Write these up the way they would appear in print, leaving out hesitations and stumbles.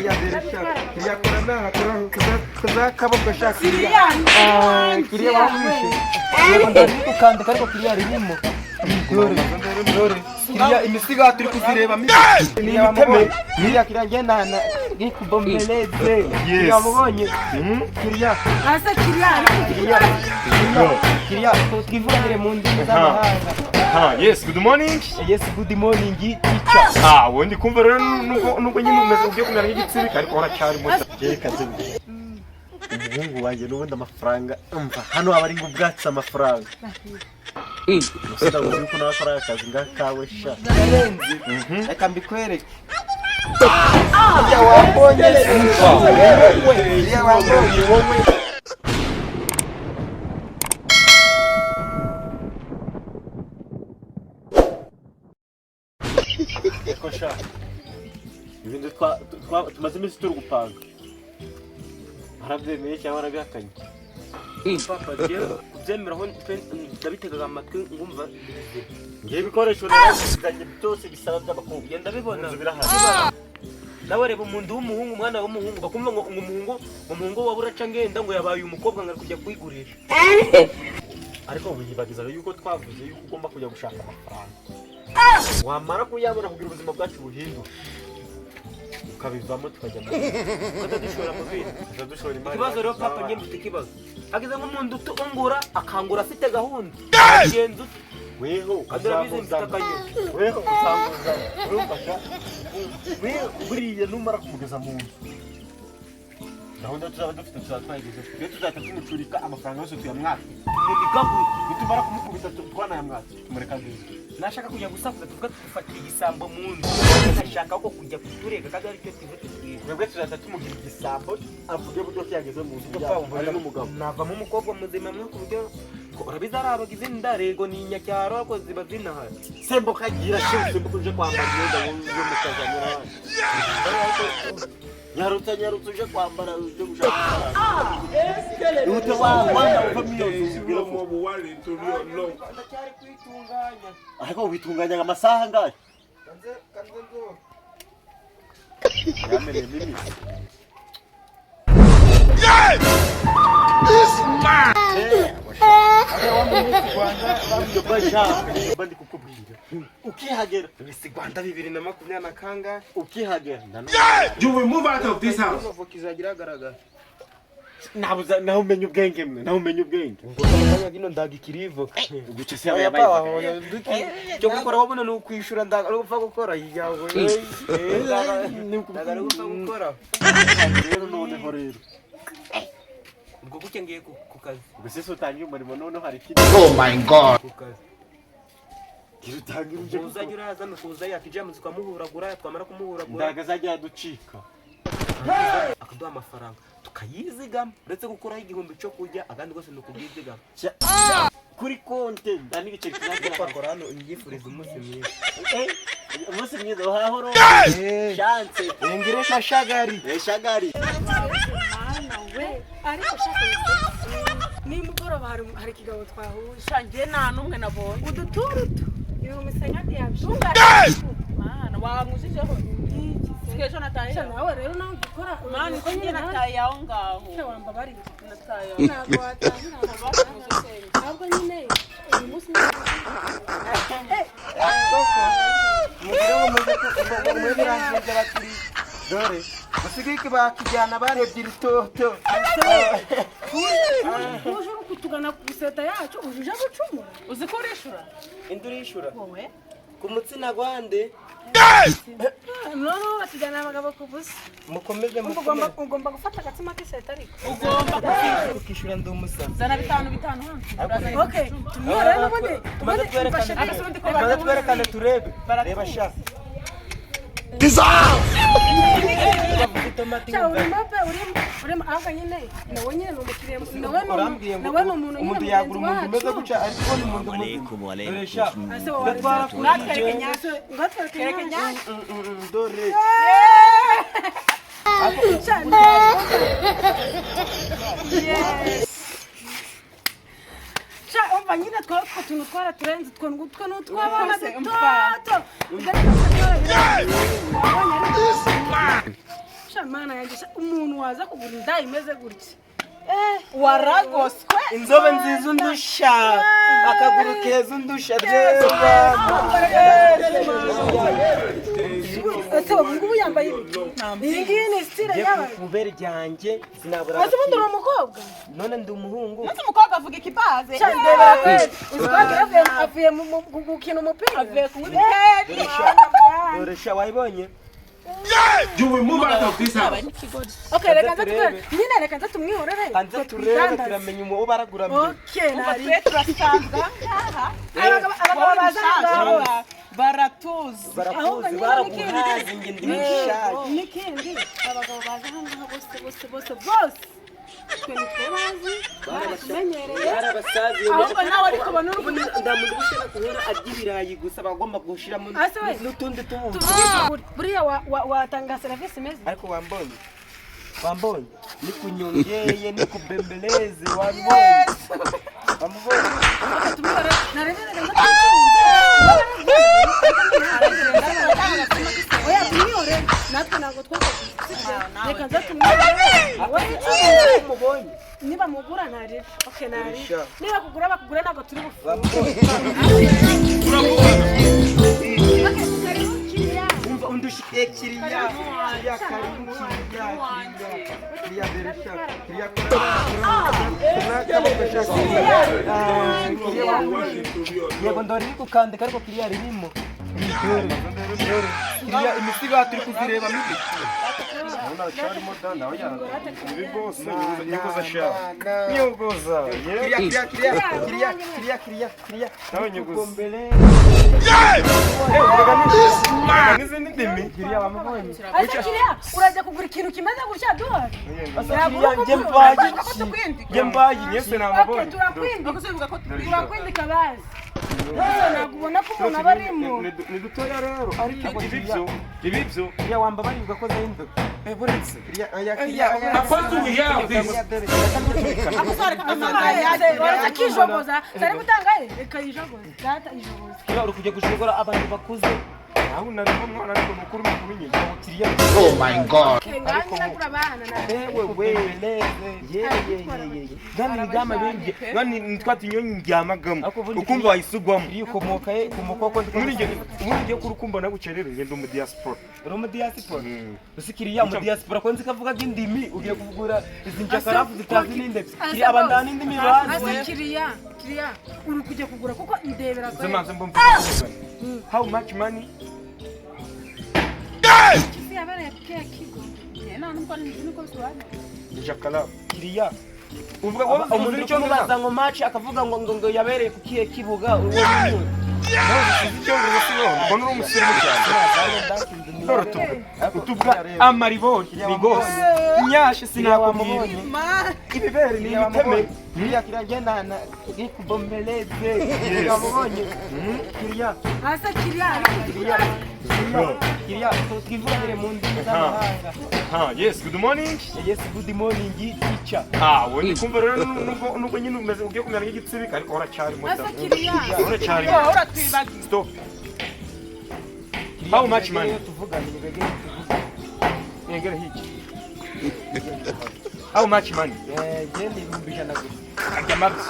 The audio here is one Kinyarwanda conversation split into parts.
Kiriya dore sha, kiriya kora naha, kora akaboko sha kiriya. Kiriya. Kiriya wamwishe. Yego, ndari gukandika ariko kiriya ririmo. Dore, dore. Kiriya imisiga turi kuzireba kiriya wamubonye. Kiriya kiriya ngena na ngikubomeleze. Kiriya wamubonye. Kiriya. Asa kiriya. Kiriya. Kiriya twivuganire mu ndimi z'amahanga. Ha, yes, good morning. Yes, good morning, teacher. Ah, wowe ndi kumva rero nubwo nyine umeze ugiye kumera nk'igitsibika, ariko uracyari muto. Reka nze umuhungu wanjye n'ubundi amafaranga, umva, hano aba ari ngo ubwatsi amafaranga. Gusa ndabuze yuko nawe akora akazi ngakawe sha. Karenzi, reka mbikwereke. Kiriya wambonye, kiriya wambonye wowe. Reka sha, ibintu tumaze iminsi turi gupanga, warabyemeye cyangwa warabihakanye? Papa, njyewe kubyemeraho ndabitegaga amatwi ngumva bizima. Ngiye ibikoresho narabizanye byose bisaba by'abakobwa. Ngenda bibona. Inzu birahari. Nawe reba umuntu w'umuhungu, umwana w'umuhungu, bakumva ngo umuhungu waba uraca ngenda ngo yabaye umukobwa, ngo ari kujya kwigurisha. Ariko wiyibagiza yuko twavuze yuko ugomba kujya gushaka amafaranga, wamara kuyabona kugira ubuzima bwacu buhinduke, ukabivamo tukajya mu Ukatadushora mu bindi. Tukadushora imari. Ikibazo rero, papa, njye mfite ikibazo, hagize nk'umuntu utungura akangura afite gahunda, genza ute? Weho Kandi urabizi mfite uzamuzana. akanyoni. Weho uzamuzana, urumva sha? We buriya numara kumugeza mu nzu, gahunda tuzaba dufite tuzaba twayigezeho. Iyo tuzahita tumucurika amafaranga yose tuyamwake. Munigaguye. Nitumara kumukubita twanayamwatse, tumureka ageze. Nashaka kujya gusakuza tuvuga tufatira igisambo mu nzu, ashaka ko kujya kuturega kandi aricyo tuve tutwiba. Twebwe tuzahita tumugira igisambo, avuge buryo ki yageze mu nzu yabo ari n'umugabo. Navamo umukobwa muzima mwe, ku buryo ko urabizi ari abagize indarego ni inyacyaro ariko ziba zinahari. Sembuka gira she, sembuka uje kwambara imyenda yo mu kazanira abana. Nyarutsa, nyarutsa uje kwambara, uje gushaka amafaranga. Ihute wa wanda uva mu iyo nzu ubwira ko Ndacyari kwitunganya. Ariko witunganyaga amasaha angahe? Kanze kanze nzo. Yameneyemo imitsi. Rwanda ndi kukubwira ukihagera. Miss Rwanda 2020 na kangahe? Ukihagera. You will move out of this house. Voka izajya iragaragara. Nabuza nawe umenya ubwenge mwe, nawe umenya ubwenge. Ngo kino ndaga ikirivo. Guca se Oya yabaye. pa, oya duki. Cyo gukora wabona ni ukwishura, ndaga ari gupfa gukora yawe. Ndaga ari gupfa gukora. Rero noneho rero Ubwo gutya ngiye ku kazi. Ubwo se utangiye umurimo, noneho hari ikindi. Ku kazi. Gira utangire uje. Uzajya uraza nukuza yakijamuza ukamuhuragura, twamara kumuhuragura Ndaga azajya yaducika. akaduha amafaranga tukayizigama, uretse gukuraho 1000 cyo kurya, agandi rwose ni ukubwizigama. Kuri konte nda n'igice kizagera. Twakora hano, unyifuriza umunsi mwiza. Eh, umunsi mwiza uhahoro chance. Ngire shashagari. Eh, shagari. Mana we, ariko shaka nimugoroba hari ikigabo twahuye. Sha, njye nta n'umwe nabonye. Uduturutu 50,000 yabishinga. Mana, wangujijeho ejo nataye. Sha, nawe rero nawe ujya ukora. Mana, uko njye nyine nawe nataye aho ngaho. Sha, wambabarira. Nataye aho. Ntabwo watangira, ahubwo nyine uyu munsi Mugire ngo muze ngo mube birangiza abakiriya. Dore musigaye bakijyana barebye iritoto. Uje uri kutugana ku iseta yacu, uje uje gucumura. Uzi ko urishura? Indi urishura. Wowe. Ku mutsina gwande. Noneho batujyana abagabo ku busa. Mukomeze. Umva, ugomba Mukomeze. Ugomba gufata agatsima k'iseta ariko. Ugomba Ukishyura, ndi umusazi. Zana bitanu bitanu hano. Okay, tumwihorere n'ubundi. Tumaze Ubundi twerekane. mfashe. Ariko ubundi ko Tumaze batuzi. twerekane turebe. Baratuzi. Reba sha. Sha, urimo pe, urimo, urimo, ahubwo nyine nawe nyine ni umukiriya, nawe ni Urambwiye ngo nawe ni umuntu nyine umuntu mugenzi yagura umuntu umeze wacu. gutya, ariko ubona umuntu muzima. Dore sha. Ese wowe Ndatwara Natwereke nyasha. ngatwereke Twereke nyasha. nyasha. Dore. Sha, sha, umva nyine twa utwo tuntu twaraturenze, utwo ngutwo ni utw'abana Twose, dutoto. Ubwo ariko twarabirenze. Wabonye ariko. Sha. Mana yanjye sha, umuntu waza kugura inda imeze gutya. Waragoswe. Inzobe nziza undusha, akaguru keza undusha, reba. Ese ubu ngubu yambaye ibi? Iyi ngiyi ni style yabaye. Kubera ryanjye sinabura. Ese ubundi uri umukobwa? None ndi umuhungu. Umunsi umukobwa avuga ikibaze. Sha, ndebera kweli. Uzi ko wagira avuye mu gukina umupira, avuye kunywa ibiteri. Dore sha, wayibonye? You will move out of this house. Okay, reka nze turebe nyine, reka nze tumwihorere. Hanze turebe, turamenya uwo baragura mbere. Okay, Umva, nari twe turasanzwe aha. Abagabo baza aha ngaha. Baratuzi. Ahubwo Barakuzi. nyine Baraguhazi, njye ndi mushaje. N'ikindi, abagabo baza aha ngaha bose bose bose bose, twe nitwe bazi, baratumenyereye. Barabasaziye. Ahubwo nawe ariko ubona uri Nta muntu ushobora guhora arya ibirayi gusa, bagomba gushiramo Ase we. n'utundi tubuzi. Tuvugishe ukuri, buriya watanga serivisi imeze? Ariko wambonye, wambonye nikunyongeye, nikubembeleze, wambonye, wamubonye. Tumubara narebere, reka tucuruze. Oya, tumwihorere, natwe ntabwo twakaguze. Reka nze tumwihorere, wowe icuruze. Umubonye? Niba mugura ntarira, okay, ntarira. Sha. Niba kugura bakugura, ntabwo turi bufunge. Wambonye. Okay, karibu kiriya. Umva, undusha kiriya, kiriya, karibu kiriya, kiriya, kiriya, dore sha, kiriya, kiriya, yego, ndori iri gukandika, ariko kiriya ririmo. Dore kiriya, imisiba turi kuzireba mibi. Uracyarimo da nawe ya. Ibi bose nyuguza sha. Nyuguza. Kiriya, kiriya, kiriya, kiriya, kiriya, kiriya, kiriya. Nawe nyuguza. Kumbele. N'izindi ndimi. Kiriya, wamubonye? Ese kiriya, urajya kugura ikintu kimeze gutya duhari? Kiriya, njye mbaye iki? Njye mbaye iki? Nyese Okay, namubonye. turakwindika. Kuvuga ko Turakwindika bazi. Gusa ntabwo ubona ko umuntu aba arimo. Ni dutoya rero, ariko ibi byo, ibi byo. Kiriya, wamba baribwa ko zahinduka. Eh, buretse. Kiriya, oya, kiriya, oya. This. Kiriya, dore. Uretse akijogoza sari gutanga ye, reka yijogoze data, ijogoze. Kiriya, uri kujya gushogora abantu bakuze. Aho narimo mwana, ariko mukuru mukuru nyine. Kiriya. Okay, ngaho nyine agura abana na Ewe we, ye ye ye ye. Gani ngama benge. Gani nitwa tunyonyi ndyamagamo. Ariko ubundi Ukumva wayisugwamo. Kiriya ukomoka he? Ukomoka ko ndi Muri nge, muri nge kuri kumba nagucerere, ngenda mu diaspora. Uri mu diaspora? Usi kiriya mu diaspora ko nzi kavuga indimi, ugiye kuvugura izi njakarafu zitazi n'indebye. Kiriya, aba nta n'indimi bazi. Ase kiriya, kiriya, uri kujya kugura kuko ndebera ko Zemanze mbumva. How much money? Kisi yabereye ku kigo. Nta nubwo niko bisobanura. Njakarafu. Kiriya. Uvuga wowe Umuntu uzi uri icyongereza? kumubaza ngo match, akavuga ngo yabereye ku kihe kibuga, uwo ni we. Uzi icyongereza si wowe? Mbona uri umusirimu cyane. Dore utubwa. Utubwa amaribori ni gose. Nyashe sinakubwira. Ibibere ni ibiteme. Kiriya, kiriya, ngenda na nikubombeleze. Wamubonye? Kiriya. Ase kiriya. Kiriya, kiriya, kiriya, twivuganire mu ndimi z'amahanga. Ha, yes, good morning. Yes, good morning, teacher. Ah, wowe ndi kumva rero nubwo nyine umeze ugiye kumera nk'igitsibika, ariko uracyarimo da. Ase kiriya. Uracyarimo. Uratwibagiwe. Stop. How much money? Tuvugane, nibegere tuvugane. Nyegere hiki. How much money? Eh, genda 100,000 gusa. Ajya mabyi.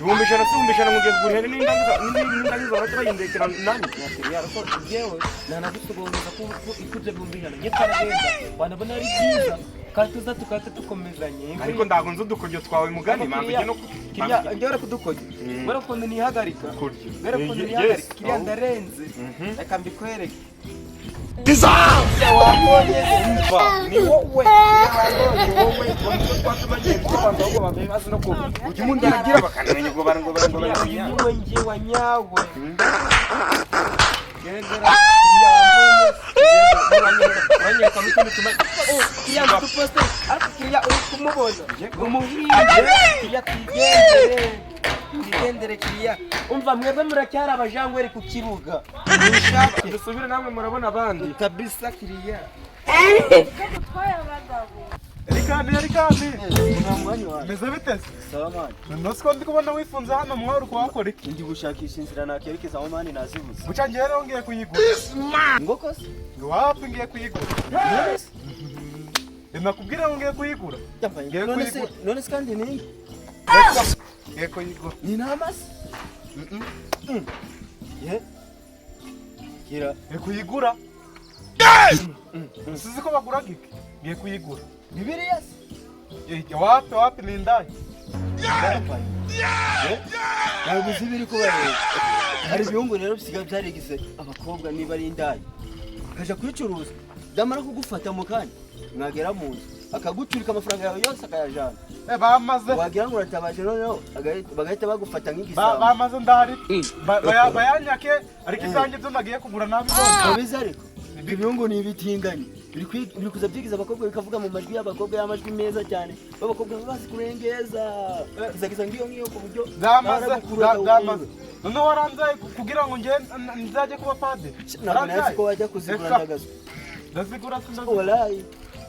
100,000 si 100,000, mugiye kugura ihene n'indangiza barahita bayindekera nani? Kiriya, ariko njyewe nanagusogoneza ko ikubye 100,000, njye twaragenda wanabona ari byiza kandi tuza tukahita dukomezanye. Ariko ndago nzi udukoryo twawe mugani, manza ujye no Kiriya, njyewe urakudukoryo. Mbere ukuntu nihagarika. Kurya. Mbere ukuntu Yes. nihagarika. Kiriya, ndarenze. Reka mbikwereke. Umva, ni wowe. Wowe, wowe, ahubwo bambaye bazi no kuba. Ujya umundagira bakanamenya ngo bara ngo bara ngo bara. Uyu ni we njye wa nyawe. Gendera, kiriya wambonye. Uranyereka n'utundi tumanye. Kiriya mutuposte, ariko kiriya uri kumubona. Umuhinge, kiriya twigendere. Twigendere kiriya. Umva, mwebwe muracyari abajangweri ku kibuga. Mwishake. Dusubire namwe murabona abandi. Kabisa kiriya. Gutwaye abagabo. Rikandi, Rikandi. Mwanya wawe. Meze biteze? Sawa mani. None ko ndi kubona wifunze hano mwari kuhakora iki? Ndi gushakisha inzira nakerekeza aho mani nazibuze. Buca ngewe rero ngiye kuyigura. Ngoko se? Wapi, ngiye kuyigura. Sinakubwira ngo ngiye kuyigura. Ngiye None se kuyigura. none se kandi ni Ngiye kuyigura. ni intama se? Ye. Kira. Ngiye kuyigura. Sizi ko bagura gike. Ngiye kuyigura. Bibiliya se? Wapi wapi ni indaya. Yambaye. Ntabwo uzi ibiri kuba rero. Hari ibihungu rero bisigaye byarigize abakobwa niba ari indaya. Akaja kuyicuruza. Byamara kugufata mu kanya mwagera mu nzu akagucurika amafaranga yawe yose akayajana. Bamaze. Wagira ngo uratabaje noneho bagahita bagufata nk'igisambo. Bamaze ndahari. Bayanyake ariko ibyanjye byo nagiye kugura nabibonye. Ubizi ariko ibyo bihungu ni ibitinganyi biri kuza byigiza abakobwa bikavuga mu majwi y'abakobwa y'amajwi meza cyane b'abakobwa baba bazi kurengeza bizagiza ngiyo ngiyo ku buryo Byamaze baragukurura byamaze. Noneho waranzaye kugira ngo nge nzajye kuba padiri. Ntabwo nari ko wajya kuzigura ndagazo. Ndazigura sindazigura. Walayi.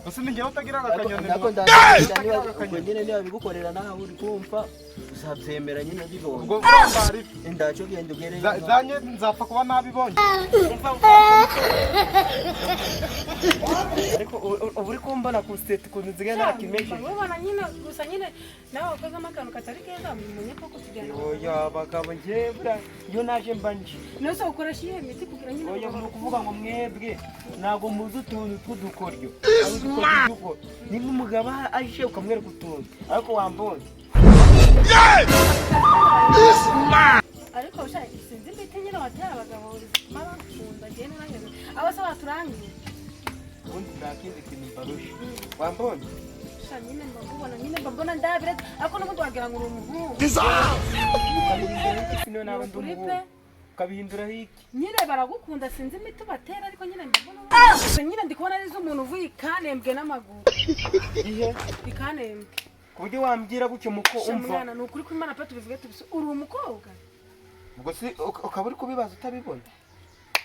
Ese ni njyewe utagira akanyoni. Nako ndagazo niba ubwo nyine niba bigukorera nawe uri kumva uzabyemera nyine bibonye. Ubwo ndahari. Ndaco genda ugereyo. Zanye nzapfa kuba nabibonye. Ariko ubu uri kumbona ku seti ukuntu nsigaye narakimeje. Ubona nyine gusa nyine nawe wakozemo akantu katari keza mumenye ko kutujyana. Oya bagabo njyewe buriya iyo naje mba nje. Nose ukoresha iyihe miti kugira nyine. Oya ni ukuvuga ngo mwebwe ntabwo muzi utuntu tw'udukoryo. Ari udukoryo duko. Niba umugabo aje ukamwereka utuntu ariko wambonye. Ariko sha sinzi imiti nyine watera abagabo bituma bakunda njyewe nanjye abo se baturangiye. Ubundi nta kindi kintu mbarusha. Wambonye? Sha nyine mbabona nyine mbabona ndabire ariko n'ubundi wagira ngo uri umuhungu. Ukabihinduraho iki niyo naba ndi Uri pe. umuhungu? Ukabihinduraho iki? Nyine baragukunda sinzi imiti batera ariko nyine mbabona gusa nyine ndi kubona ari iz'umuntu uvuye ikanembwe n'amaguru. Ihe? Ikanembwe. Ku buryo wambwira gutyo muko Sha umva. mwana ni ukuri kw'Imana pe tubivuge tubise uri umukobwa. Ubwo si ukaba uri kubibaza utabibona.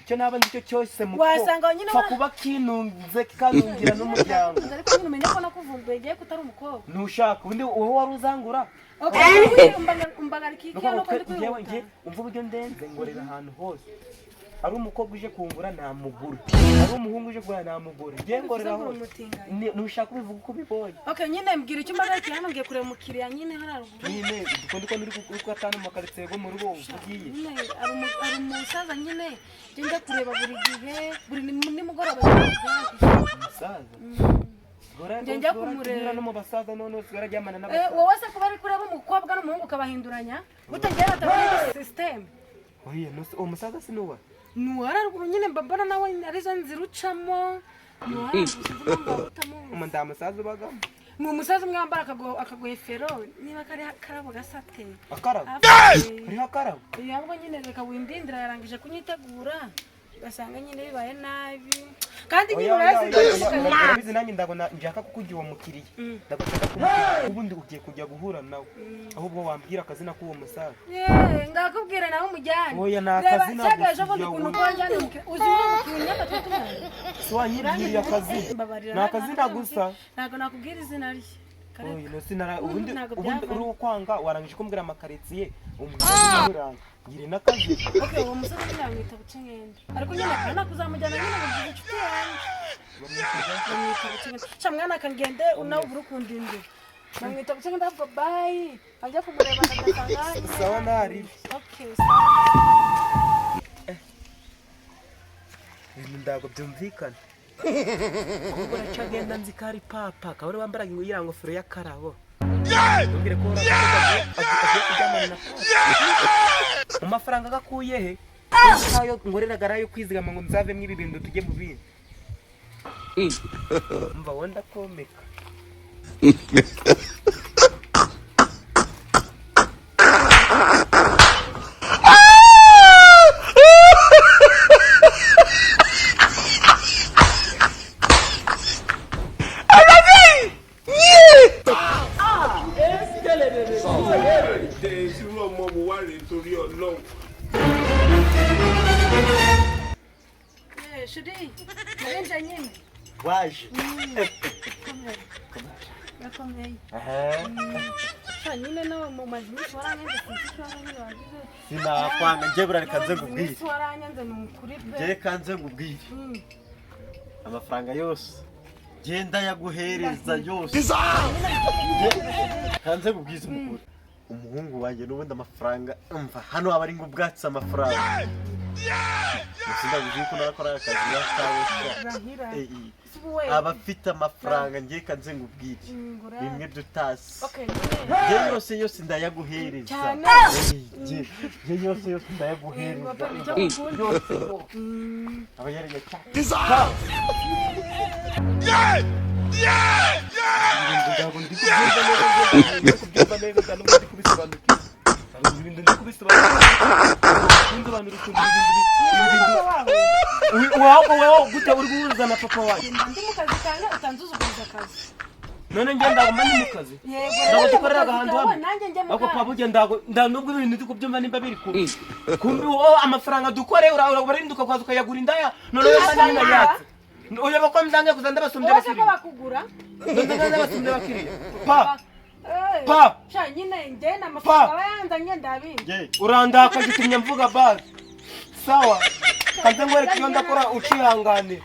Icyo naba nzi cyo cyose muko. Wasanga nyine Pfa kuba kinunze kikanungira n'umuryango. Ariko nyine umenye ko nakuvumbuye ngiye ko utari umukobwa. Ntushaka ubundi wowe wari uzangura. Okay, umbagarika iki Nuko hano ko ndi njyewe nge kwihuta. umva uburyo ndenze ngorera ahantu hose. Ari umukobwa uje kungura namugura. Ari umuhungu uje kugura namugura. Ngiye ngorera Bivuze ngo uri hose. umutinganyi. Ntushaka ubivuga uko ubibonye. Okay, nyine mbwira icyo mbagarikiye hano ngiye kureba umukiriya nyine hariya ruguru. Nyine dukunda ko uri kugatana mu makaritsiye go mu rugo ugiye. Nyine ari umusaza nyine njye njya kureba buri gihe buri nimugoroba. Umusaza. Njye njya kumureba. No mu basaza none usigara aryamana n'abasaza. Wowe se kuba ari kureba umukobwa n'umuhungu ukabahinduranya utagira batabona system. Oya, uwo musaza si nuwa. Nuwara ruguru nyine mbabona nawe arizo nzira ucamo. Nuwara Uma nda musaza ubagamo. Ni umusaza umwe wambara akagohefero niba kari karabo gasate. Akarabo. Kariho akarabo. Yabwo nyine reka windindira yarangije kunyitegura ugasanga nyine bibaye nabi kandi nyine urazi urabizi nanjye ndabona nshaka kukugira uwo mukiriya ndagushaka kumukiriya ubundi ugiye kujya guhura nawe ahubwo wambwira akazina k'uwo musaza. Ngakubwira nawe umujyane. Oya, ni akazina gusa. Ejo bundi gusa, ukuntu wowe. wajyana umukiriya uzi uwo mukiriya imyaka tuba tumaranye. Si wanyibwiriye akazina. Mbabarira, Ni akazina gusa. Ntabwo nakubwira izina rye. Oya, no sinara ubundi Ntabwo ubundi byavamo. uri ukwanga warangije kumbwira amakaritsiye umbwira ngira n'akazina. Okay, uwo musaza nyine bamwita Bucenkende. Ariko nyine akana kuzamujyana nyine ngo mvuge inshuti yanjye. Bamwita Bucenkende. Sha mwana akagende nawe ubura ukundindira. Bamwita Bucenkende ahubwo bye. Ajya kumureba agasanga. Sawa nari. Okay, sawa. Ibintu ntabwo byumvikana. Ahubwo uracagenda nzi ko ari papa akaba ari wambaraga iriya ngofero y'akarabo. Ntumbwire ko uriya mukobwa agiye kuryamana na papa. Mu mafaranga agakuye he? Ayo ngoreraga ari ayo kwizigama ngo nzavemo ibi bintu tujye mu bindi. Umva wowe ndakomeka. Irú ọmọ wo wá rèé torí Ọlọ́run. Shuri, narinje nyine. Waje. Gakomeye. Sha nyine nawe mu mazi iminsi waranyanze sinzi ikibazo nyine wagize. Sinakwanga njye buriya reka nze nkubwire. Iminsi waranyanze ni ukuri pe. Njye reka nze nkubwire. Amafaranga yose Genda yaguhereza yose. Hanze kubwiza umukuru, umuhungu wanjye n'ubundi amafaranga, umva, hano aba ari ngo ubwatsi amafaranga. Gusa ndaguzi yuko narakora akazi gakawe. Rahira. Eh, eh. Si ubu we. Aba afite amafaranga, ngiye kanze ngubwire Ngura. bimwe dutasi. Okay, nyine. Nge yose yose ndayaguhereza. Cyane. Eh, nge yose yose ndayaguhereza. Yego, papa, icyo ngukunda. Yose yose aba yareye cyane. Ntabwo ndi kubyumva neza, ndi kubyumva neza, ntabwo ndi kubisobanukirwa. Ntabwo ibintu ndi kubisobanukirwa, kunsobanurira ukuntu ibintu wawe wowe gute uri guhuza na papa wawe? Mba ndi mu kazi kanjye, utanzuzuguriza akazi. None njye ndaguma ndi mu kazi. Yego. Ntabwo Rero dukoreraga mu kazi ahantu kawe, hamwe. nanjye njye mu Ariko kazi. papa burya ndago nda nubwo ibintu ndi kubyumva nimba biri kumbi kumbi, wowe amafaranga dukore urarinduka ukaza ukayagura indaya, none wowe kandi nyine yatse uyoba ko ndange kuza ndabasumbya Wowe se ko abakiriya. bakugura? Ndange ndabasumbya abakiriya, pa. Eh, Pa. sha nyine njye n'amafaranga aba yanzanye ndabizi. Nge Urandakaje, utumye mvuga basi. Sawa, kanze nkwereke iyo ndakora, ucihangane.